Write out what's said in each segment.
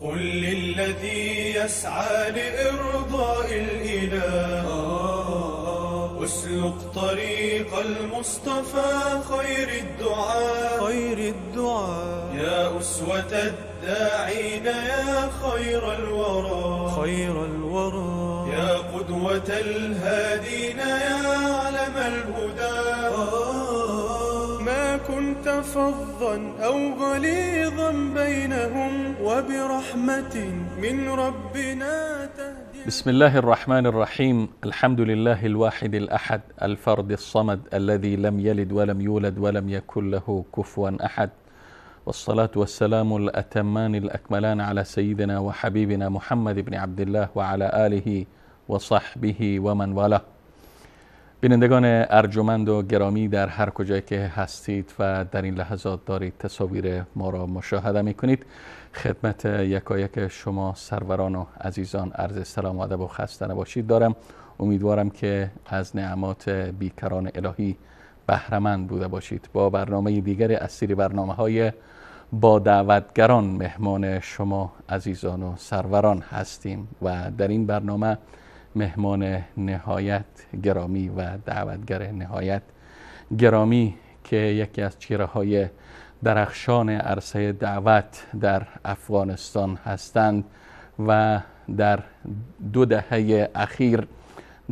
قل للذي يسعى لإرضاء الإله اسلك طريق المصطفى خير الدعاء خير الدعاء يا أسوة الداعين يا خير الورى خير الورى يا قدوة الهادين يا علم الهدى ما كنت فظا أو غليظا بينهم وبرحمة من ربنا تهدي. بسم الله الرحمن الرحيم. الحمد لله الواحد الأحد الفرد الصمد الذي لم يلد ولم يولد ولم يكن له كفوا أحد، والصلاة والسلام الأتمان الأكملان على سيدنا وحبيبنا محمد بن عبد الله وعلى آله وصحبه ومن والاه. بینندگان ارجمند و گرامی در هر کجای که هستید و در این لحظات دارید تصاویر ما را مشاهده میکنید، خدمت یکایک شما سروران و عزیزان عرض سلام و ادب و خسته نباشید دارم. امیدوارم که از نعمات بیکران الهی بهره‌مند بوده باشید. با برنامه دیگر از سری برنامه‌های با دعوتگران مهمان شما عزیزان و سروران هستیم و در این برنامه مهمان نهایت گرامی و دعوتگر نهایت گرامی که یکی از چهره‌های درخشان عرصه دعوت در افغانستان هستند و در 2 دهه اخیر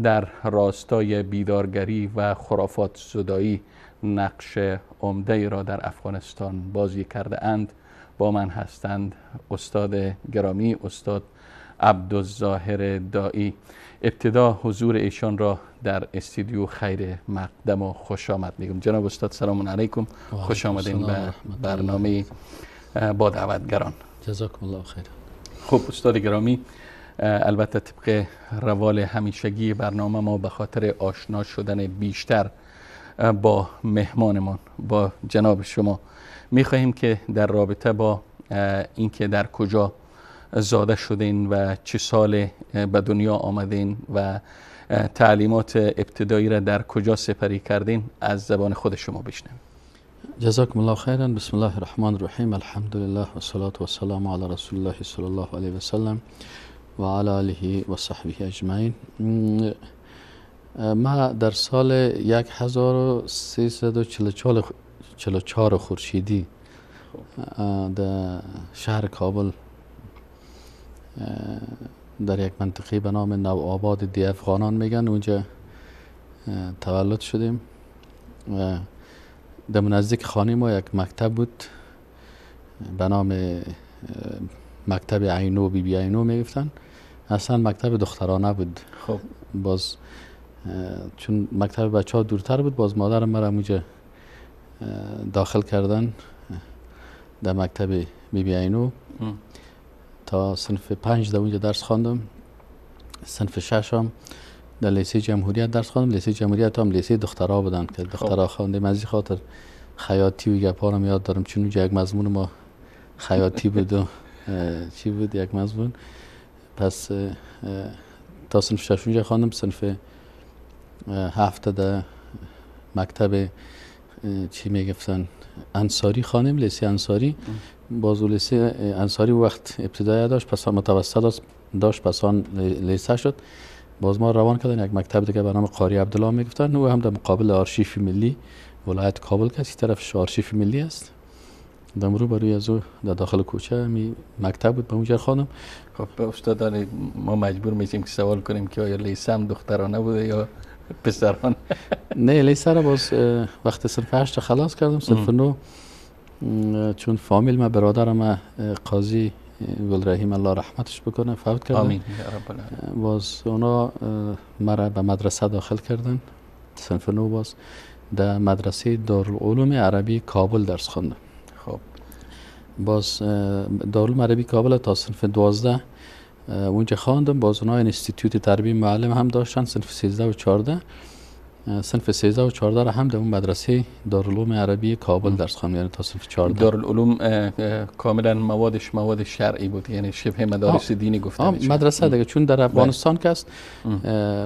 در راستای بیدارگری و خرافات زدایی نقش عمده را در افغانستان بازی کرده اند، با من هستند استاد گرامی استاد عبدالظاهر داعی. ابتدا حضور ایشان را در استودیو خیر مقدم و خوش آمد میگم. جناب استاد سلام علیکم، خوش آمدین به برنامه با دعوتگران. جزاکم الله خیر. خب استاد گرامی، البته طبق روال همیشگی برنامه ما به خاطر آشنا شدن بیشتر با مهمانمان، با جناب شما، میخواهیم که در رابطه با اینکه در کجا زاده شدین و چه سال به دنیا آمدین و تعلیمات ابتدایی را در کجا سپری کردین از زبان خود شما بشنویم. جزاکم الله خیرا. بسم الله الرحمن الرحیم. الحمد لله و الصلاة و السلام علی رسول الله صلی الله علیه و سلم و علی آله و صحبه اجمعین. ما در سال 1344 خورشیدی در شهر کابل در یک منطقه به نام نوآباد دی افغانان میگن، اونجا تولد شدیم و در نزدیک خانه ما یک مکتب بود به نام مکتب عینو، بی بی عینو میگفتن. اصلا مکتب دخترانه بود. خب باز چون مکتب بچه ها دورتر بود، باز مادرم مرا اونجا داخل کردن در مکتب بی بی عینو. تا صنف 5 در اونجا درس خواندم. صنف 6 هم در لیسه جمهوریت درس خواندم. لیسه جمهوریت هم لیسه دخترها بودن که دخترها خواندیم. از این خاطر خیاطی و گپا رو یاد دارم، چون اونجا یک مضمون ما خیاطی بود و چی بود یک مضمون. پس تا صنف 6 اونجا خواندم. صنف 7 در مکتب چی میگفتن انصاری خواندیم، لیسه انصاری. باز لیسه انصاری وقت ابتدایی داشت، پس متوسط داشت، پس آن لیسه شد. باز ما روان کردن یک مکتب دیگه به نام قاری عبدالله میگفتن، او هم در مقابل آرشیف ملی ولایت کابل که طرفش آرشیف ملی است، دم رو بروی از او در داخل کوچه می مکتب بود، به اونجا خواندم. خب استاد ما مجبور میشیم که سوال کنیم که آیا لیسه هم دخترانه بوده یا پسرانه؟ نه، لیسه را باز وقت صنف 8 خلاص کردم. صنف 9 چون فامیل ما برادرم قاضی گلرحیم الله رحمتش بکنه فوت کردن، آمین یا رب العالمین، باز اونا مرا به مدرسه داخل کردن. صنف 9 باز در مدرسه دارالعلوم عربی کابل درس خواندم. خب باز دارالعلوم عربی کابل تا صنف 12 اونجا خواندم. باز اونا انستیتوت تربیه معلم هم داشتن، صنف 13 و 14. صنف 13 و 14 را هم در اون مدرسه دارالعلوم عربی کابل درس خواندم، یعنی تا صنف 14. دارالعلوم کاملا موادش مواد شرعی بود، یعنی شبه مدارس دینی گفته میشه. مدرسه دیگه، چون در افغانستان که است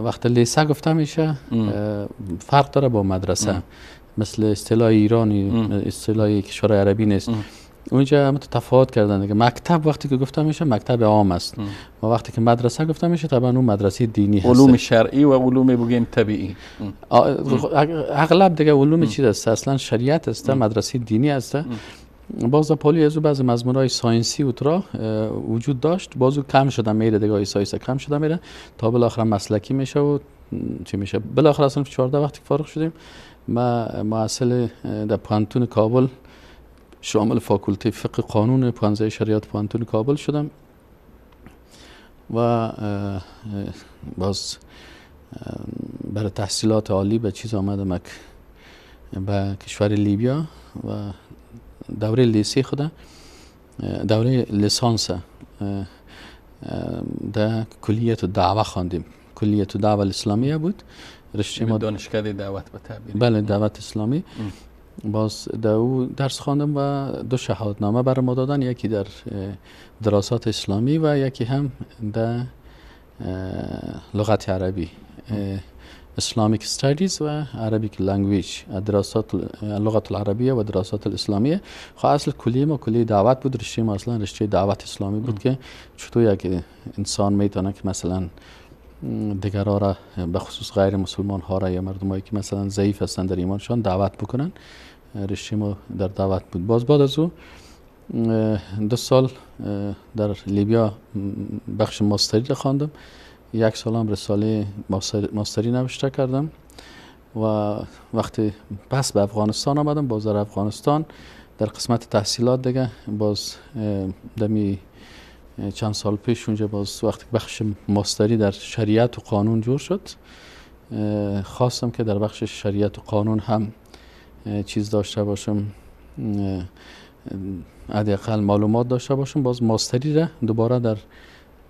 وقت لیسه گفته میشه فرق داره با مدرسه. مثل اصطلاح ایرانی، اصطلاح کشور عربی نیست. اونجا هم تفاوت کردن دیگه. مکتب وقتی که گفته میشه مکتب عام است و وقتی که مدرسه گفته میشه طبعا اون مدرسه دینی هست، علوم شرعی و علوم بگیم طبیعی. اغلب دیگه علوم چیز است، اصلا شریعت است، مدرسه دینی است. باز پالی از او بعض مضمون‌های science ی و ترا وجود داشت، بازو کم شده میره دیگه، science کم شده میره تا بالاخره مسلکی میشه و چی میشه. بالاخره اصلا 14 وقتی فارغ شدیم، ما محصل در پوهنتون کابل شامل فاکولته فقه قانون پوهنځی شریعت پوهنتون کابل شدم و باز برای تحصیلات عالی به چیز آمدم، به کشور لیبیا و دوره لیسه خود، دوره لیسانس در کلیت دعوه خواندیم. کلیت دعوه الاسلامیه بود، رشته ما دانشکده دعوت به تعبیر. بله، دعوت اسلامی. باز در او درس خواندم و دو شهادنامه برای ما دادن، یکی در دراسات اسلامی و یکی هم در لغت عربی، Islamic Studies و Arabic Language، دراسات اللغة العربیه و دراسات الاسلامیه. خب اصل کلیه ما کلیه دعوت بود، رشته ما اصلا رشته دعوت اسلامی بود که چطور یک انسان میتونه که مثلا دیگرها را به خصوص غیر مسلمان ها را یا مردمایی که مثلا ضعیف هستند در ایمانشان دعوت بکنن. رشته ما در دعوت بود. باز بعد از او 2 سال در لیبیا بخش ماستری را خواندم، 1 سال هم رساله ماستری نوشته کردم و وقتی پس به افغانستان آمدم، باز در افغانستان در قسمت تحصیلات دیگه باز دمی چند سال پیش اونجا باز وقتی بخش ماستری در شریعت و قانون جور شد، خواستم که در بخش شریعت و قانون هم چیز داشته باشم، حداقل معلومات داشته باشم. باز ماستری را دوباره در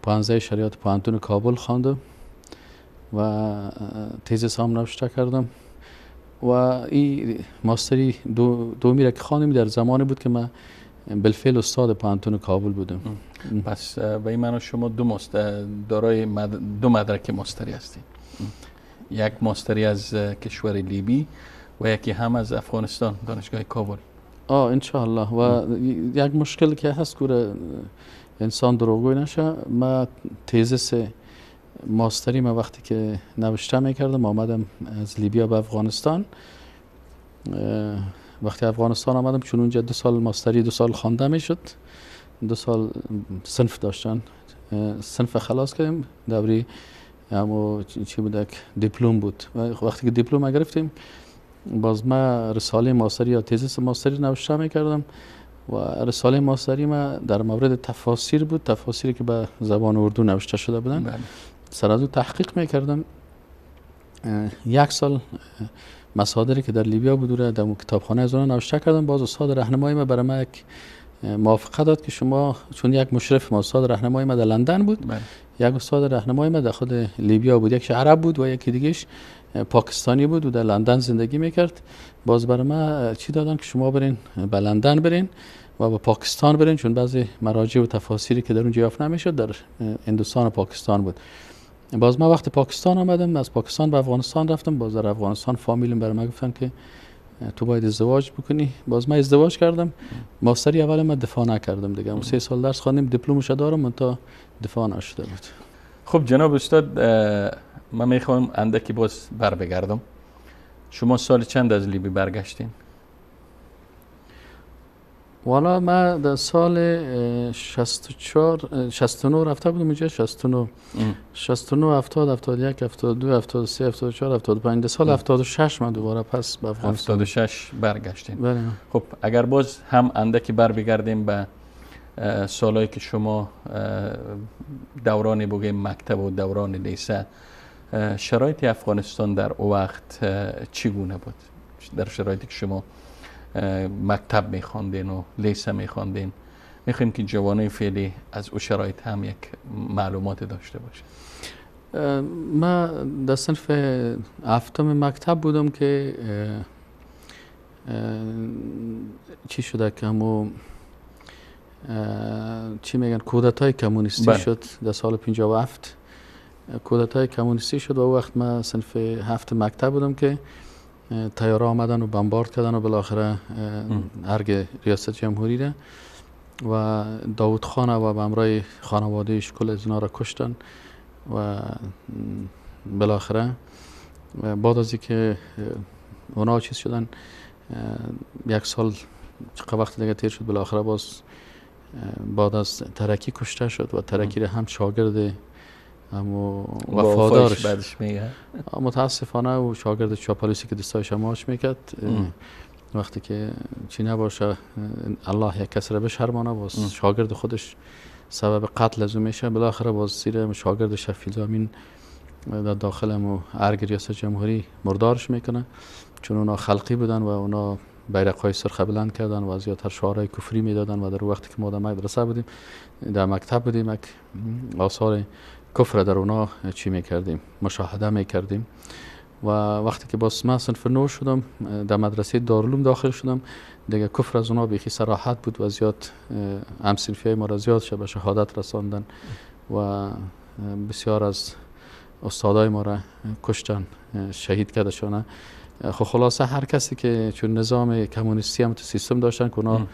پوهنځی شریعت پوهنتون کابل خواندم و تیزس هم نوشته کردم و این ماستری دومی را که خواندیم در زمانی بود که من بالفعل استاد پوهنتون کابل بودم. پس به این معنی شما دارای دو مدرک ماستری هستید، یک ماستری از کشور لیبی و یکی هم از افغانستان دانشگاه کابل. انشاءالله. و یک مشکل که هست که انسان دروغگوی نشه، ما تیزس ماستری ما وقتی که نوشته میکردم آمدم از لیبیا به افغانستان. وقتی افغانستان آمدم چون اونجا 2 سال ماستری 2 سال خوانده میشد، 2 سال صنف داشتن، صنف خلاص کردیم، دوری همو چی بود دیپلم بود. وقتی که دیپلم گرفتیم باز ما رساله ماستری یا تیزس ماستری نوشته میکردم و رساله ماستری ما در مورد تفاسیر بود، تفاسیری که به زبان اردو نوشته شده بودن. بله. سر از او تحقیق میکردم. 1 سال مصادری که در لیبیا بود را در کتابخانه از اون نوشته کردم. باز استاد راهنمای ما برای ما یک موافقه داد که شما، چون یک مشرف ما استاد راهنمای ما در لندن بود، بله. یک استاد راهنمای ما در خود لیبیا بود، یکش عرب بود و یکی دیگهش پاکستانی بود و در لندن زندگی میکرد. باز برای ما چی دادن که شما برین به لندن برین و به پاکستان برین، چون بعضی مراجع و تفاسیری که در اونجا یافت نمیشد در هندوستان و پاکستان بود. باز ما وقت پاکستان آمدم، از پاکستان به افغانستان رفتم. باز در افغانستان فامیلم برای ما گفتن که تو باید ازدواج بکنی. باز من ازدواج کردم. ماستری اول من دفاع نکردم دیگه، 3 سال درس خواندیم، دیپلمش دارم، تا دفاع نشده بود. خب جناب استاد، من میخوام اندکی باز بر بگردم. شما سال چند از لیبی برگشتین؟ والا من در سال 64 69 رفته بودم اونجا، 69 69 70 71 72 73 74 75 سال 76 من دوباره پس به افغانستان 76 برگشتین. بله. خب اگر باز هم اندکی بر بگردیم به سالهایی که شما دوران بگیم مکتب و دوران لیسه، شرایط افغانستان در او وقت چگونه بود؟ در شرایطی که شما مکتب میخواندین و لیسه میخواندین، میخوایم که جوانای فعلی از او شرایط هم یک معلومات داشته باشه. من در صنف هفتم مکتب بودم که چی شده که همو چی میگن کودتای کمونیستی بله. شد در سال 57 کودتای کمونیستی شد و او وقت من صنف هفت مکتب بودم که طیاره آمدن و بمبارد کردن و بالاخره ارگ ریاست جمهوری را. و داود خان و به همراه خانوادهش کل از اینا را کشتن و بالاخره بعد از اینکه اونا چیز شدن، یک سال چقدر وقت دیگه تیر شد، بالاخره باز بعد از ترکی کشته شد و ترکی هم شاگرد امو وفادارش بعدش میگه متاسفانه و شاگرد چاپلوسی که دستایش ماش میکرد، وقتی که چی نباشه الله یک کس را بشرمانه، باز شاگرد خودش سبب قتل از او میشه. بالاخره باز سیر شاگرد شفیع امین در داخل امو ارگ ریاست جمهوری مردارش میکنه، چون اونا خلقی بودن و اونا بیرق‌های سرخ بلند کردن و زیادتر شعارهای کفری میدادن و در وقتی که ما در مدرسه بودیم، در مکتب بودیم، یک آثار کفر در اونا چی میکردیم، مشاهده میکردیم. و وقتی که باز من صنف 9 شدم، در مدرسه دارالعلوم داخل شدم، دیگه کفر از اونا بیخی صراحت بود و زیاد هم‌صنفی‌های ما را زیاد به شهادت رساندن و بسیار از استادای ما را کشتن، شهید کردشانه. خب خلاصه هر کسی که چون نظام کمونیستی هم تو سیستم داشتن که اونا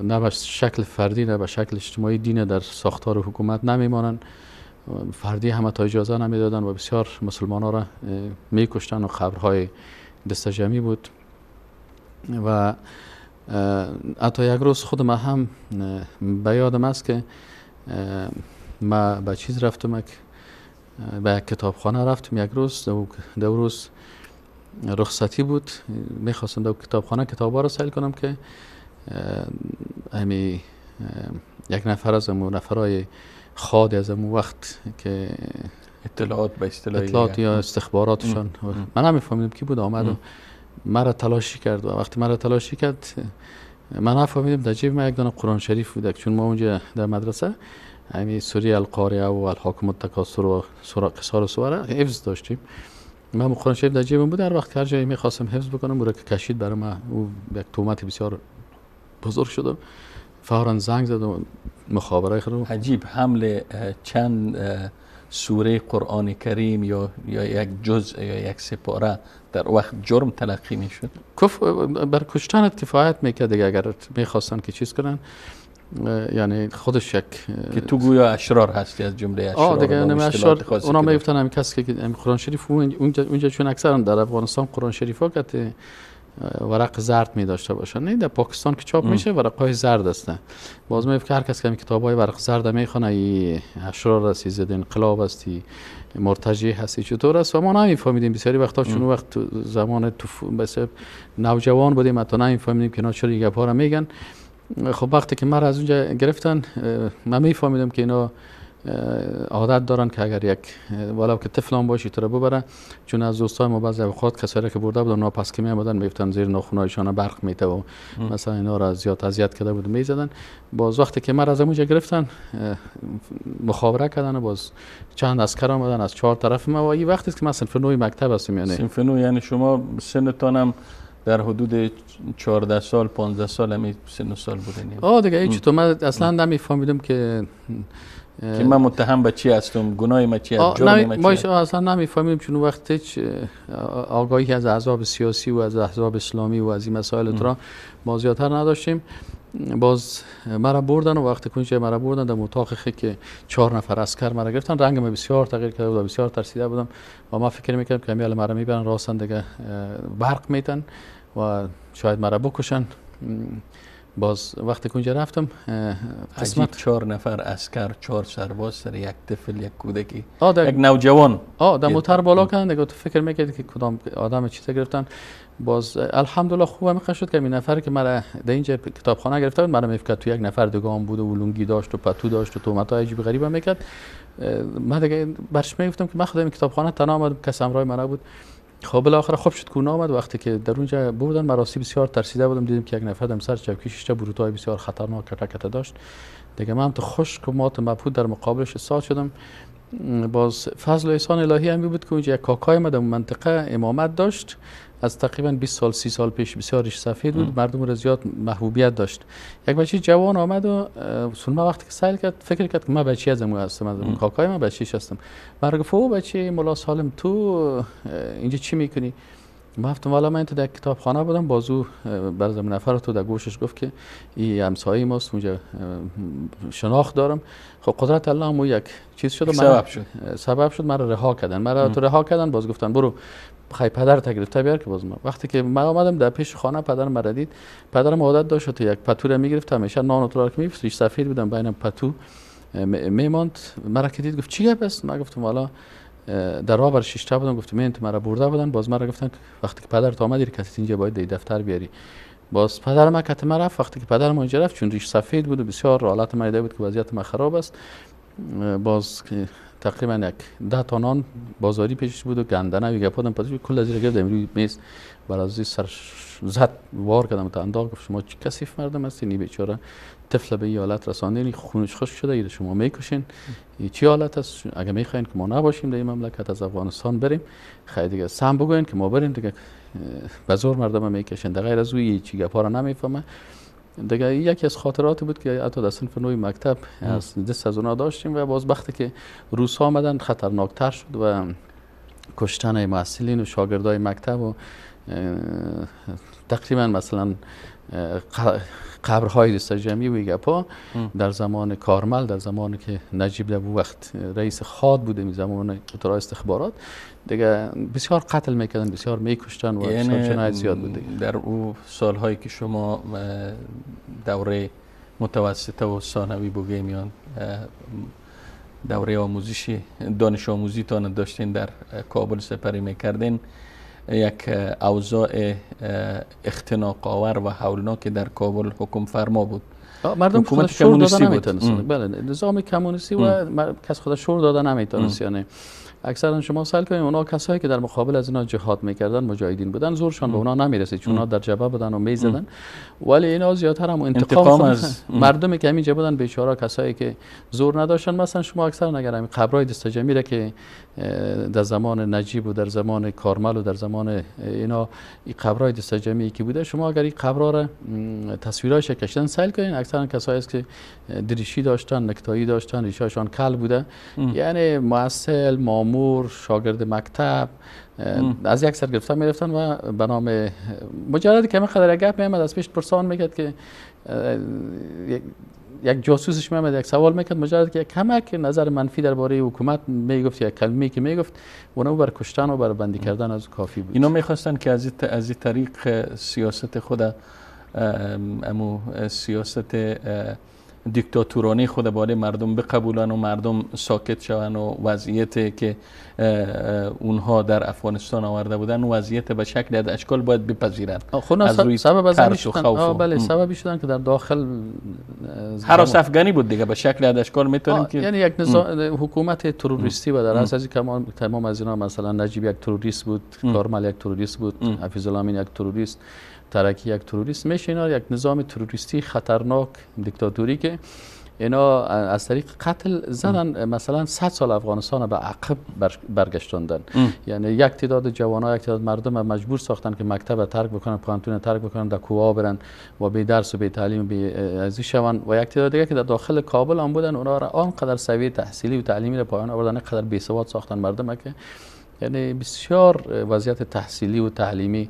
نه به شکل فردی نه به شکل اجتماعی دین در ساختار حکومت نمیمانن، فردی همه تا اجازه نمیدادن و بسیار مسلمان ها را میکشتن و قبرهای دست جمعی بود. و حتی یک روز خود من هم به یادم است که ما به چیز رفتم، به یک کتابخانه رفتم یک روز، دو روز رخصتی بود، میخواستم در کتابخانه کتابا را سیل کنم که همی یک نفر از امو نفرای خاد از امو وقت که اطلاعات به اصطلاح اطلاعات یا استخباراتشان، من نمیفهمیدم کی بود، آمد و مرا تلاشی کرد و وقتی مرا تلاشی کرد من نفهمیدم در جیب من یک دانه قرآن شریف بود، چون ما اونجا در مدرسه همین سوره القارعه و الحاکم التکاثر و سوره قصار و سوره حفظ داشتیم. من قرآن شریف در جیبم بود، هر وقت هر جایی میخواستم حفظ بکنم او را که کشید برای من او یک تهمت بسیار بزرگ شد و فورا زنگ زد و مخابره خود. عجیب، حمل چند سوره قرآن کریم یا یک جزء یا یک سپاره در وقت جرم تلقی میشد؟ بر کشتنت کفایت میکرد دیگه، اگر میخواستن که چیز کنن، یعنی خودش یک که تو گویا اشرار هستی، از جمله اشرار دیگه اشرار اونا میگفتن همین کسی که قرآن شریف اونجا، چون اکثرا در افغانستان قرآن شریف ها که ورق زرد می داشته باشن، نه در پاکستان که چاپ میشه ورق های زرد هستن. باز میگفت که هر کس که کتاب های ورق زرد میخونه ای اشرار است، ضد انقلاب است، مرتجع هستی، چطور است. و ما نمیفهمیدیم بسیاری وقتا، چون وقت زمان بس نوجوان بودیم، حتی نمیفهمیدیم که اینا چرا این گپا را میگن. خب وقتی که مرا از اونجا گرفتن، من میفهمیدم که اینا عادت دارن که اگر یک ولو که طفلان باشی تو رو ببره، چون از دوستای ما بعضی اوقات کسایی که برده بودن اونا پس که میامدن میگفتن زیر ناخونایشان برق میته و مثلا اینا را زیاد اذیت کرده بود میزدن. باز وقتی که مرا از اونجا گرفتن مخابره کردن و باز چند عسکر آمدن از چهار طرف ما. و این وقتی است که من صنف 9 مکتب هستم، یعنی صنف 9 یعنی شما سنتان هم در حدود 14 سال 15 سال همین سن سال بودین؟ دیگه هیچ تو من اصلا نمیفهمیدم که من متهم به چی هستم، گناه ما چی است، جرم ما چی. ما اصلا نمیفهمیدیم، چون وقت هیچ آگاهی از احزاب سیاسی و از احزاب اسلامی و از این مسائل را ما زیادتر نداشتیم. باز مرا بردن و وقتی کنجا مرا بردن در اتاق که 4 نفر عسکر مرا گرفتن، رنگ من بسیار تغییر کرده بود و بسیار ترسیده بودم و ما فکر میکردم که امیال مرا میبرن راستن دیگه برق میتن و شاید مرا بکشن. باز وقتی که اونجا رفتم قسمت 4 نفر عسکر، 4 سرباز سر یک طفل، یک کودکی، یک نوجوان در موتر بالا کردن دیگه. تو فکر میکردی که کدام آدم چیزا گرفتن. باز الحمدلله خوب هم شد که این نفر که مرا در اینجا کتابخانه گرفته بود مرا میفکر تو یک نفر دیگه هم بود و لونگی داشت و پتو داشت و تهمت‌های عجیب غریب هم میکرد. من دیگه برش میگفتم که من خودم کتابخانه تنها آمدم، کس همراه من نبود. خب بالاخره خوب شد که آمد. وقتی که در اونجا بودن مراسی بسیار ترسیده بودم، دیدم که یک نفر دم سر چوکی شش تا بروتای بسیار خطرناک کته داشت. دیگه من هم تو خشک و مات و مبهوت در مقابلش ایستاد شدم. باز فضل و احسان الهی هم بود که اونجا یک کاکای ما در منطقه امامت داشت، از تقریبا 20 سال 30 سال پیش، بسیار ریش سفید بود، مردم را زیاد محبوبیت داشت. یک بچه جوان آمد و سنما وقتی که سیل کرد فکر کرد که من بچه از امو هستم، از کاکای من بچه‌ش هستم. مرا گفت او بچه مولا سالم تو اینجا چی میکنی؟ ما گفتم والا من تو در کتابخانه بودم، بازو بعضی نفر تو در گوشش گفت که این همسایه ماست، اونجا شناخت دارم. خب قدرت الله هم یک چیز شد، سبب شد مرا رها کردن، مرا تو رها کردن. باز گفتن برو خی پدر گرفته بیار که باز ما وقتی که من آمدم در پیش خانه پدرم مرا دید، پدرم عادت داشت تو یک پتو را میگرفت همیشه نان و تو را که می‌فرست، ریش سفید بودم بینم پتو میماند. مرا که دید گفت چی گپ است؟ من گفتم والا در راه بر شیشته بودم، گفتم این تو مرا برده بودن. باز مرا گفتن وقتی که پدرت آمد کسی اینجا باید دفتر بیاری. باز پدرم کت من رفت. وقتی که پدرم اونجا رفت چون ریش سفید بود و بسیار حالت من دیده بود که وضعیت من خراب است، باز تقریبا یک 10 تا نان بازاری پیشش بود و گندنه و گپادم پدرش کل از گرفت روی میز برای سر زد وار کردم تا انداخت. گفت شما چه کثیف مردم هستین، این بیچاره طفل به این حالت رساندین، خونش خشک شده، این شما میکشین، این چی حالت است؟ اگه میخواین که ما نباشیم در این مملکت، از افغانستان بریم، خیلی دیگه سم بگوین که ما بریم دیگه، به زور مردم میکشین. در غیر از او چی گپا را نمیفهمه دیگه. یکی از خاطرات بود که حتی در صنف نوی مکتب از دست از اونا داشتیم. و باز وقتی که روس‌ها آمدن خطرناکتر شد و کشتن محصلین و شاگردای مکتب و تقریبا مثلا قبرهای دسته جمعی و گپا در زمان کارمل، در زمان که نجیب در وقت رئیس خاد بوده، می زمان اترا استخبارات دیگه بسیار قتل میکردن، بسیار میکشتن و بسیار جنایت زیاد بود دیگه. در او سالهایی که شما دوره متوسطه و ثانوی بگیم یا دوره آموزشی دانش آموزی تان داشتین در کابل سپری میکردین، یک اوضاع اختناق آور و هولناک در کابل حکم فرما بود. مردم خود شور دادن نمیتونستن. بله نظام کمونیستی و کس خود شور دادن نمیتونست. یعنی اکثرا شما سوال کنید اونا کسایی که در مقابل از اینا جهاد میکردن مجاهدین بودن، زورشان به اونا نمیرسید چون اونا در جبهه بودن و میزدن، ولی اینا زیادتر هم انتقام از مردمی که همینجا بودن بیچاره کسایی که زور نداشتن. مثلا شما اکثرا اگر همین قبرای دسته جمعی را که در زمان نجیب و در زمان کارمل و در زمان اینا این قبرای دسته جمعی که بوده، شما اگر این قبرا را تصویرایش کشیدن سیل کنین، اکثرا کسایی است که دریشی داشتن، نکتایی داشتن، ریشاشان کل بوده، یعنی محصل، مامور، شاگرد مکتب از یک سر گرفتن میرفتن و به نام مجرد که قدر گپ میامد از پیش پرسان میکرد که یک جاسوسش میامد یک سوال میکرد، مجرد که کمک نظر منفی درباره حکومت میگفت، یک کلمه که میگفت اونو بر کشتن و بر بندی کردن از کافی بود. اینا میخواستن که از این طریق سیاست خود، امو سیاست دیکتاتورانه خود بالای مردم بقبولن و مردم ساکت شوند و وضعیت که اونها در افغانستان آورده بودن وضعیت به شکل از اشکال باید بپذیرند. از روی سبب ترس و خوف. بله سببی شدن که در داخل هراس افغانی بود دیگه، به شکل از اشکال میتونیم که یعنی یک نظام حکومت تروریستی و در اساس تمام از اینا، مثلا نجیب یک تروریست بود، کارمل یک تروریست بود، حفیظ الله امین یک تروریست، ترکی یک تروریست، میشه اینا یک نظام تروریستی خطرناک دیکتاتوری که اینا از طریق قتل زدن. مثلا 100 سال افغانستان به عقب برگشتاندن. یعنی یک تعداد جوان‌ها، یک تعداد مردم مجبور ساختن که مکتب ترک بکنن، پوهنتون ترک بکنن، در کوه برن و بی درس و بی تعلیم بی ازی شون، و یک تعداد دیگه که در داخل کابل هم بودن اونا را آنقدر سویه تحصیلی و تعلیمی را پایان آوردن، قدر بی سواد ساختن مردم که یعنی بسیار وضعیت تحصیلی و تعلیمی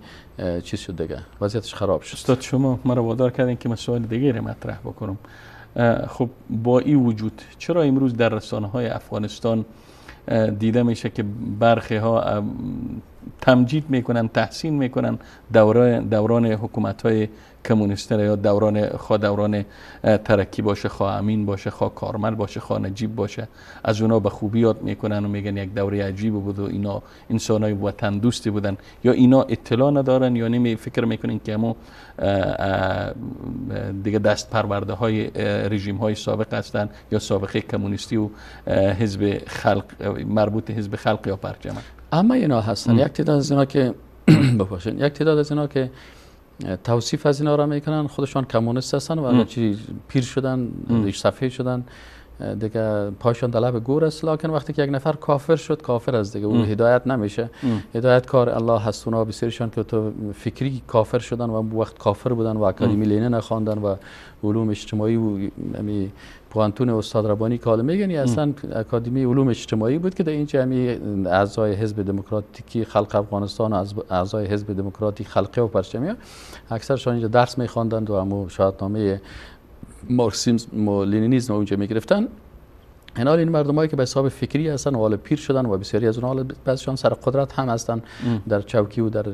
چیز شد دیگه، وضعیتش خراب شد. استاد شما مرا وادار کردین که مسائل دیگه مطرح بکنم. خب با این وجود چرا امروز در رسانه‌های افغانستان دیده میشه که برخی ها تمجید میکنن، تحسین میکنن دوران حکومت های کمونیستی یا دوران خواه دوران ترکی باشه، خواه امین باشه، خواه کارمل باشه، خواه نجیب باشه، از اونا به خوبی یاد میکنن و میگن یک دوره عجیب بود و اینا انسانای وطن دوستی بودن، یا اینا اطلاع ندارن یا نمی فکر میکنن که همو دیگه دست پرورده های رژیم های سابق هستن یا سابقه کمونیستی و حزب خلق مربوط حزب خلق یا پرچم. اما اینا هستن. یک تعداد از اینا که ببخشید، یک تعداد از اینا که توصیف از اینا را میکنن خودشان کمونیست هستن و چی پیر شدن، ریش سفید شدن، دیگه پاشان در لب گور است. لکن وقتی که یک نفر کافر شد کافر است دیگه، او هدایت نمیشه. هدایت کار الله هست. اونا بسیارشان که تو فکری کافر شدن و وقت کافر بودن و اکادمی لینن خواندن و علوم اجتماعی و پوانتون استاد ربانی که حالا میگن اصلا اکادمی علوم اجتماعی بود که در اینجا همی اعضای حزب دموکراتیکی خلق افغانستان و اعضای حزب دموکراتیک خلقی و پرچمی اکثرشان اینجا درس میخواندند و همو شهادنامه مارکسیسم و لنینیسم اونجا میگرفتن. اینا این مردمایی که به حساب فکری هستن و حالا پیر شدن و بسیاری از اونها حالا بعضیشان سر قدرت هم هستن، در چوکی و در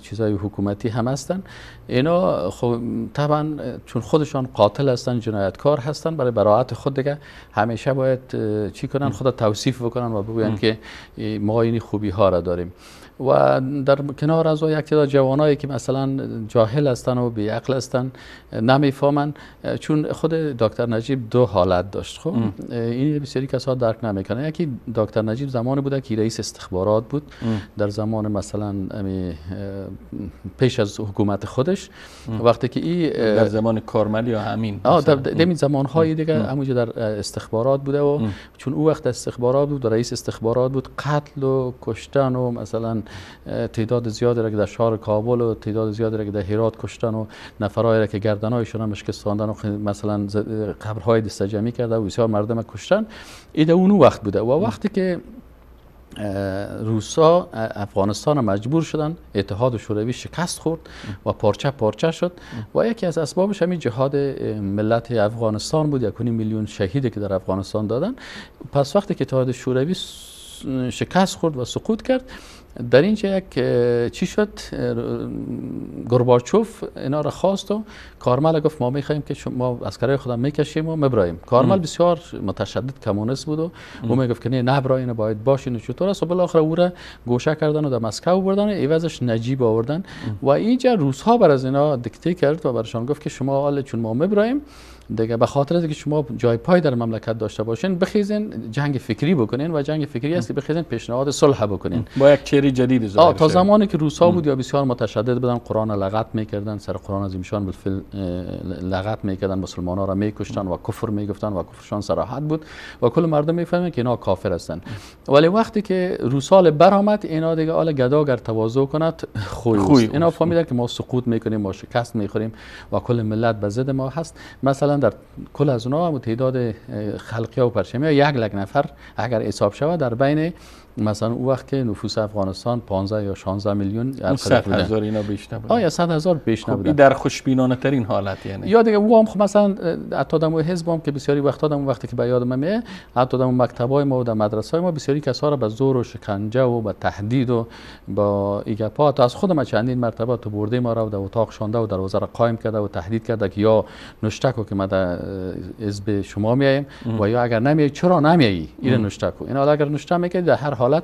چیزهای حکومتی هم هستن. اینا خب طبعا چون خودشان قاتل هستن، جنایتکار هستن، برای براعت خود دیگه همیشه باید چی کنن؟ خود توصیف بکنن و بگوین که ما این خوبی ها را داریم. و در کنار از او یک تعداد جوانایی که مثلا جاهل هستن و بی‌عقل هستن، نمیفهمن. چون خود دکتر نجیب دو حالت داشت. خب این بسیاری کسا درک نمیکنن. یکی دکتر نجیب زمانی بوده که رئیس استخبارات بود در زمان مثلا پیش از حکومت خودش، وقتی که این در زمان کارمل یا همین در این زمانهای دیگه همونجا در استخبارات بوده و چون او وقت استخبارات بود، رئیس استخبارات بود، قتل و کشتن و مثلا تعداد زیادی را که در شهر کابل و تعداد زیادی را که در هرات کشتن و نفرایی را که گردنایشون هم شکستاندن و مثلا قبرهای دسته جمعی کرده و بسیار مردم کشتن، این اون وقت بوده. و وقتی که روسا افغانستان مجبور شدن، اتحاد شوروی شکست خورد و پارچه پارچه شد و یکی از اسبابش همین جهاد ملت افغانستان بود، 1.5 میلیون شهید که در افغانستان دادن. پس وقتی که اتحاد شوروی شکست خورد و سقوط کرد، در اینجا یک چی شد، گورباچوف اینا را خواست و کارمل گفت ما میخوایم که شما عسکرای خودم میکشیم و مبرایم. کارمل بسیار متشدد کمونیست بود و او میگفت که نه نبراین، باید باشین و چطور است. و بالاخره او را گوشه کردن و در مسکو بردن و عوضش نجیب آوردن. و اینجا روس ها بر از اینا دیکته کرد و برشان گفت که شما حالا چون ما مبرایم دیگه، به خاطر اینکه شما جای پای در مملکت داشته باشین، بخیزین جنگ فکری بکنین و جنگ فکری است که بخیزین پیشنهاد صلح بکنین با یک چهره جدید ظاهر. تا زمانی که روس‌ها بود یا بسیار متشدد بودن، قرآن لغت میکردن، سر قرآن از ایشان بالفعل لغت میکردن، مسلمان‌ها را میکشتن و کفر میگفتن و کفرشان صراحت بود و کل مردم میفهمن که اینا کافر هستن. ولی وقتی که روس‌ها برآمد، اینا دیگه آل گداگر تواضع کند خوی. اینا فهمیدن که ما سقوط میکنیم، ما شکست میخوریم و کل ملت به ضد ما هست. مثلا در کل از اونها هم تعداد خلقی و پرچمی 1 لک نفر اگر حساب شود در بین مثلا اون وقت که نفوس افغانستان 15 یا 16 میلیون، 100,000 اینا بیش نبود. یا 100,000 بیش نبود. این در خوشبینانه ترین حالت یعنی. یا دیگه او هم خب مثلا حتی دم حزب هم که بسیاری وقتا دم وقتی که به یاد من میاد، حتی دم مکتبای ما و در مدرسه ما بسیاری کسا را به زور و شکنجه و به تهدید و با ایگپا تا از خود ما چندین مرتبه تو برده ما را در اتاق شانده و دروازه را قایم کرده و تهدید کرده که یا نشتکو که ما در حزب شما میایم و یا اگر نمیای چرا نمیایی این نشتکو. اینا اگر نشته میکرد در هر حالت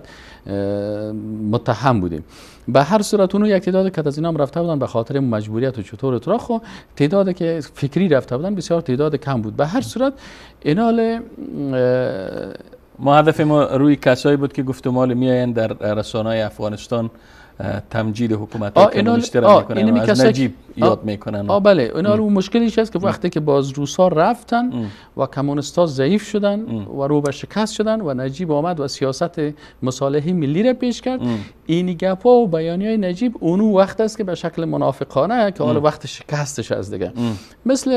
متهم بودیم. به هر صورت اونو یک تعداد که از اینا هم رفته بودن به خاطر مجبوریت و چطور تو خو تعداد که فکری رفته بودن بسیار تعداد کم بود. به هر صورت اینا ما هدف ما روی کسایی بود که گفتمال میاین در رسانه‌های افغانستان تمجید حکومت کمونیستی را میکنن و از نجیب یاد میکنن. بله اینا رو مشکلیش هست که وقتی که باز روسا رفتن و کمونیستا ضعیف شدن و رو به شکست شدن و نجیب آمد و سیاست مصالحه ملی را پیش کرد، این گپا و بیانیه نجیب اونو وقت است که به شکل منافقانه که حالا وقت شکستش است دیگه. مثل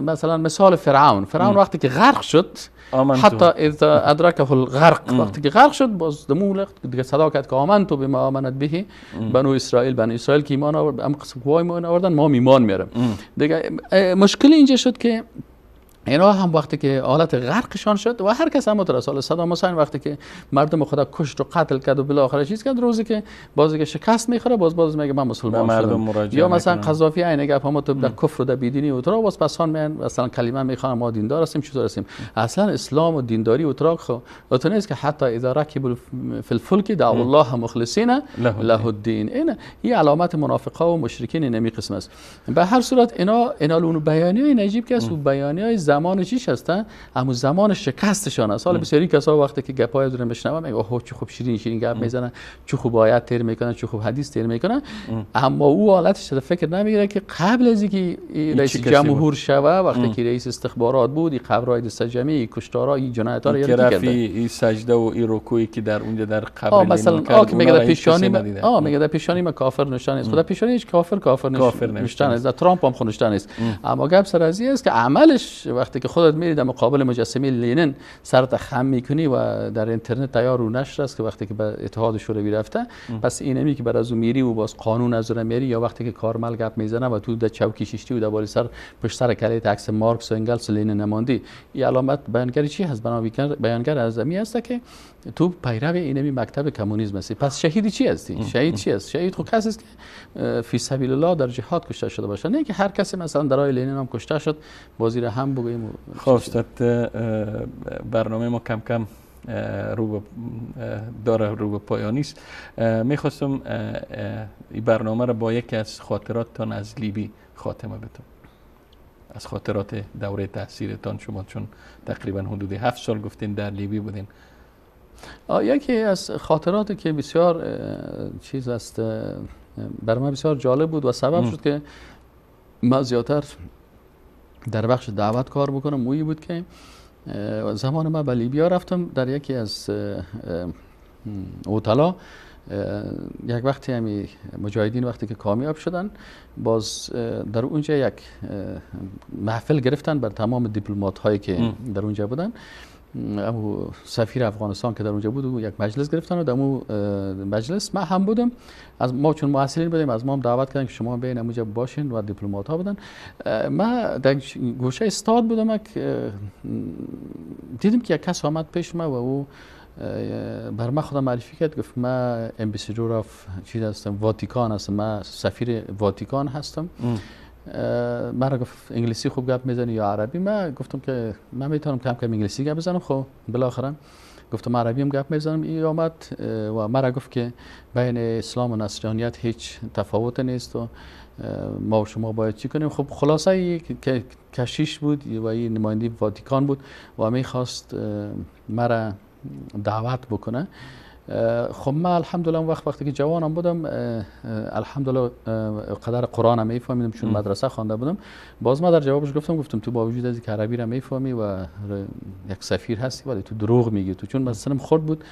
مثلا مثال فرعون وقتی که غرق شد، حتی اذا ادرکه الغرق، وقتی که غرق شد باز دمو دیگه صدا کرد که آمنت بما آمنت به بنو اسرائیل، بنو اسرائیل که ایمان آورد، ام قسم قوای ایمان آوردن، ما ایمان میارم دیگه. مشکل اینجا شد که اینا هم وقتی که حالت غرقشان شد و هر کس هم متر صدام حسین وقتی که مردم خدا کشت و قتل کرد و بالاخره چیز کرد، روزی که بازی که شکست میخوره باز میگه من مسلمان شدم. یا مثلا قذافی عین گپ هم تو در کفر و در بیدینی و ترا باز پسان میان مثلا کلمه میخوان ما دیندار هستیم چطور هستیم. اصلا اسلام و دینداری و ترا خو تو نیست که حتی اذا رکبوا فی الفلک دعوا الله مخلصین له الدین. این علامت منافقا و مشرکین نمی قسم است. به هر صورت اینا اون بیانیه نجیب که است و بیانیه زمان چیش هستن، همون زمان شکستشان است. حالا بسیاری کسا وقتی که گپای از میشنوم میگه اوه چه خوب شیرین شیرین گپ میزنن، چه خوب آیات تیر میکنن، چه خوب حدیث تیر میکنن، اما او حالتش فکر نمیگیره که قبل از اینکه رئیس جمهور شوه، وقتی که رئیس استخبارات بود، این قبرای دست جمعی، کشتارای، جنایت‌ها رو یاد کرده، این سجده و این رکوعی که در اونجا در قبر مثلا که میگه در پیشانی میگه در پیشانی ما کافر نشان است، خدا پیشانی هیچ کافر نشان است، ترامپ هم خود نشان است. اما گپ سر از این است که عملش وقتی که خودت میری در مقابل مجسمه لنین سرت خم میکنی و در اینترنت تیار و نشر است که وقتی که به اتحاد شوروی رفته، پس اینمی که بر از او میری و باز قانون از او میری، یا وقتی که کارمل گپ میزنه و تو در چوکی شیشتی و در بالای سر پشت سر کله عکس مارکس و انگلس و لنین نماندی، این علامت بیانگر چی هست؟ بیانگر از امی است که تو پیرو اینمی مکتب کمونیسم هستی. پس شهید چی هستی؟ شهید چی است؟ شهید خب کسی است که فی سبیل الله در جهاد کشته شده باشه، نه که هر کسی مثلا در راه لنین هم کشته شد بازی را هم بگوییم. خب استاد، برنامه ما کم کم رو داره رو به پایانی است. میخواستم این برنامه را با یکی از خاطراتتان از لیبی خاتمه بدم، از خاطرات دوره تحصیلتان. شما چون تقریبا حدود 7 سال گفتین در لیبی بودین. یکی از خاطراتی که بسیار چیز است برای من بسیار جالب بود و سبب شد که من زیادتر در بخش دعوت کار بکنم، مویی بود که زمان من به لیبیا رفتم، در یکی از هتل‌ها یک وقتی همی مجاهدین وقتی که کامیاب شدن، باز در اونجا یک محفل گرفتن بر تمام دیپلمات هایی که در اونجا بودن. امو سفیر افغانستان که در اونجا بود و یک مجلس گرفتن و در امو مجلس من هم بودم. از ما چون محصلین بودیم از ما هم دعوت کردن که شما بیاین اونجا باشین و دیپلمات ها بودن. من در گوشه استاد بودم که دیدم که یک کس آمد پیش ما و او بر من خودم معرفی کرد، گفت من ambassador of چیز هستم، واتیکان هستم، من سفیر واتیکان هستم. من گفت انگلیسی خوب گپ میزنی یا عربی؟ من گفتم که من میتونم کم کم انگلیسی گپ بزنم. خب بالاخره گفتم عربی هم گپ میزنم. این آمد و مرا گفت که بین اسلام و نصرانیت هیچ تفاوت نیست و ما و شما باید چی کنیم. خب خلاصه که کشیش بود و این نماینده واتیکان بود و میخواست مرا دعوت بکنه. خب من الحمدلله وقتی که جوانم بودم الحمدلله قدر قرآن هم میفهمیدم چون مدرسه خوانده بودم. باز ما در جوابش گفتم تو با وجود از اینکه عربی را میفهمی و یک سفیر هستی ولی تو دروغ میگی، تو چون مثلا خرد بود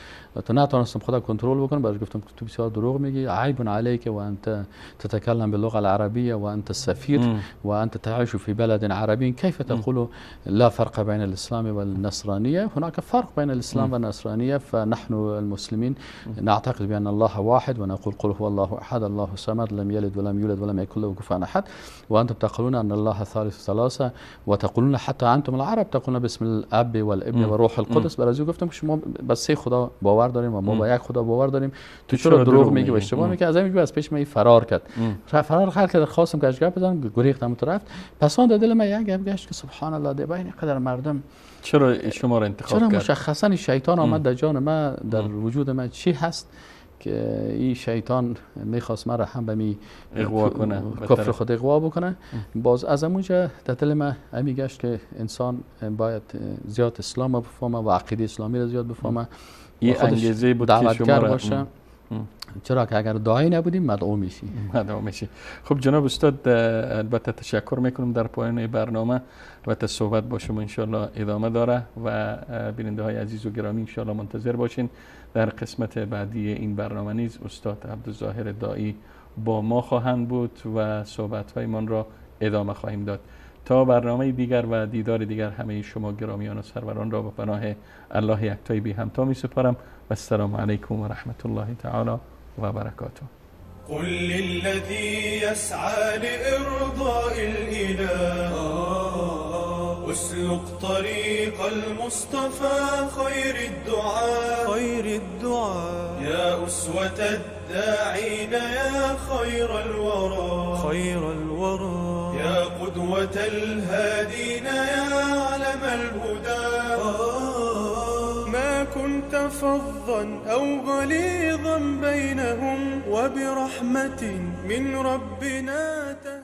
تو نتونستم خدا کنترل بکنم، براش گفتم تو بسیار دروغ میگی، عیب علیک و انت تتکلم باللغه العربيه و انت السفیر و انت تعيش في بلد عربي كيف تقول لا فرق بين الاسلام والنصرانيه؟ هناك فرق بين الاسلام والنصرانيه، فنحن المسلمين نعتقد بأن الله واحد ونقول قل هو الله أحد الله الصمد لم يلد ولم يولد ولم يكن له كفوا أحد، وأنتم تقولون أن الله ثالث ثلاثة وتقولون حتى أنتم العرب تقولون باسم الأب والابن وروح القدس. برای گفتم که شما بس سه خدا باور داریم و ما با یک خدا باور داریم، تو چرا دروغ میگی و اشتباه میگی؟ از همین از پیش من فرار کرد، فرار کرد، خواستم که گپ بزنم گریختم و رفت. پس آن در دل من یک گپ گشت که سبحان الله، ده بین قدر مردم چرا شما را انتخاب کرد؟ چرا مشخصا شیطان آمد در جان من، در وجود من چی هست که این شیطان میخواست مرا هم به می اغوا کنه، کفر خود اغوا بکنه. باز از اونجا در دل من همی گشت که انسان باید زیاد اسلام بفهمه و عقیده اسلامی را زیاد بفهمه، این انگیزه بود که شما را باشه. چرا که اگر داعی نبودیم مدعو میشی، مدعو میشی. خب جناب استاد، البته تشکر میکنم در پایان برنامه. البته صحبت با شما انشالله ادامه داره و بیننده های عزیز و گرامی انشالله منتظر باشین در قسمت بعدی این برنامه نیز استاد عبدالظاهر داعی با ما خواهند بود و صحبت های من را ادامه خواهیم داد. تا برنامه دیگر و دیدار دیگر همه شما گرامیان و سروران را به پناه الله یکتای بی همتا می سپارم و السلام علیکم و رحمت الله تعالی و برکاته. قل للذي يسعى لإرضاء الإله اسلك طريق المصطفى خير الدعاء، خير الدعاء، يا أسوة الداعين يا خير الورى، خير الورى، يا قدوة الهادين يا علم الهدى. ما كنت فظا أو غليظا بينهم وبرحمة من ربنا تهدى.